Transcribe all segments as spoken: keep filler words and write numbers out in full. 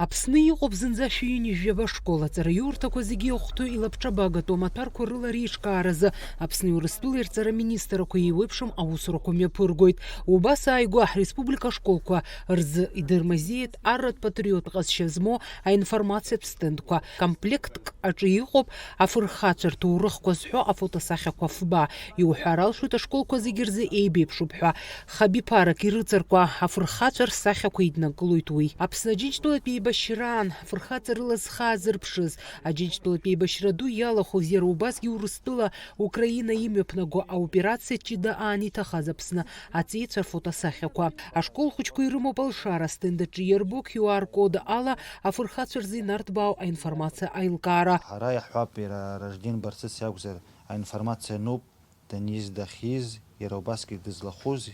Аԥсны иҟоуп зынӡа шәи ҩынҩажәаба школ. Аҵараиурҭақәа зегьы иахәҭоу илабҿабагатәу амаҭәарқәа рыла реиҿкааразы Аԥсни Урыстәылеи рҵара министрақәа еиуеиԥшым аусурақәа мҩаԥыргоит. Убас ааигәа ҳреспублика ашколқәа рзы идырмазеиит арратә патриот ҟазшьа змоу аинформациатә стендқәа. Комплектк аҿы иҟоуп афырхацәа рҭоурыхқәа зҳәо афотосахьақәа фба. Иуҳәар алшоит ашколқәа зегьы рзы еибеиԥшуп ҳәа. Хабиԥарак ирыҵаркуа афырхацәа рсахьақәа еиднакылоит уи. Аԥсны Аџьынџьтәылатә еибашьраан афырхаҵа рыла зхы аазырԥшыз, Аџьынџьтәылатә еибашьра ду иалахәыз, иара убасгьы Урыстәыла Украина имҩаԥнаго аоперациа ҷыда аан иҭахаз Аԥсны аҵеицәа рфотосахьақәа. Ашкол хәыҷқәа ирымоуп алшара, астенд аҿы иарбоу QR код ала афырхацәа рзы инарҭбаау аинформациа аилкаара. Ҳара иаҳҳәап, иара Ражден Барцыц иакәзар, аинформациа ануп, даниз, дахьиз, иара убасгьы дызлахәыз,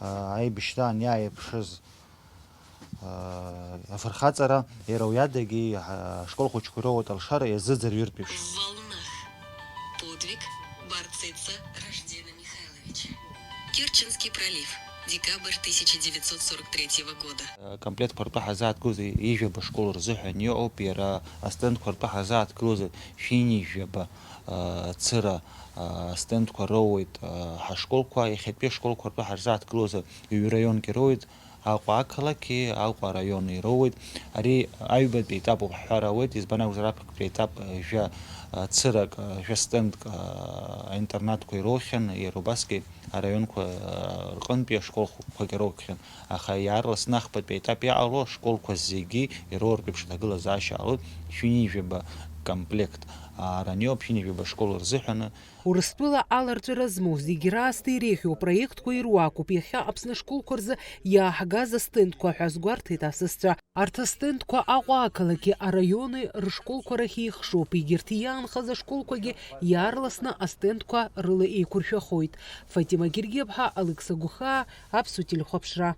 аа, аибашьраан иааирԥшыз, аа, афырхаҵара, иара уи адагьы, аа, ашкол хәыҷқәа ироуеит алшара иазыӡырҩыртә еиԥш. В волнах. Подвиг Барцыца Раждена Михайловича. Керченский пролив. Декабрь тысяча девятьсот сорок третьего года. Комплектқәа ртәы ҳазааҭгылоз ижәаба школ рзыҳәан иҟоуп, иара астендқәа ртәы ҳазааҭгылоз шәи ҩынҩажәаба, а, цыра, а, астендқәа роуеит, а, ҳашколқәа, иахьатәи ашколқәа ртәы ҳарзааҭгылоз ҩ-раионк ироуеит, Аҟәа ақалақьи Аҟәа араиони роуеит. Ари аҩбатәи етап ауп ҳҳәар ауеит, избан акәзар, аԥхьатәи етап, а, жәа, а, цырак, а, жәа стендк, а, аинтернатқәа ироухьан, иара убасгьы араионқәа, а, рҟынтәи ашколқәагьы роухьан. Аха иаарласны ахԥатәи аетап иҟало ашколқәа зегьы ироуртә еиԥш аҭагылазаашьа ҟалоит, шәи ҩынҩажәаба комплект аараны иоуп, шәи ҩынҩажәаба школ рзыҳәаны. Урыстәыла аларҵәара змоу зегь раасҭа иреиӷьу апроектқәа ируакуп иахьа Аԥсны ашколқәа рзы иааҳгаз астендқәа ҳәа азгәарҭеит асасцәа. Арҭ астендқәа Аҟәа ақалақьи араиони рышколқәа рахь еихшоуп, егьырҭ иаанхаз ашколқәагьы иаарласны астендқәа рыла еиқәыршәахоит. Фатима Гергиаԥҳа, Алықьса Гәхаа, Аԥсуа телехәаԥшра.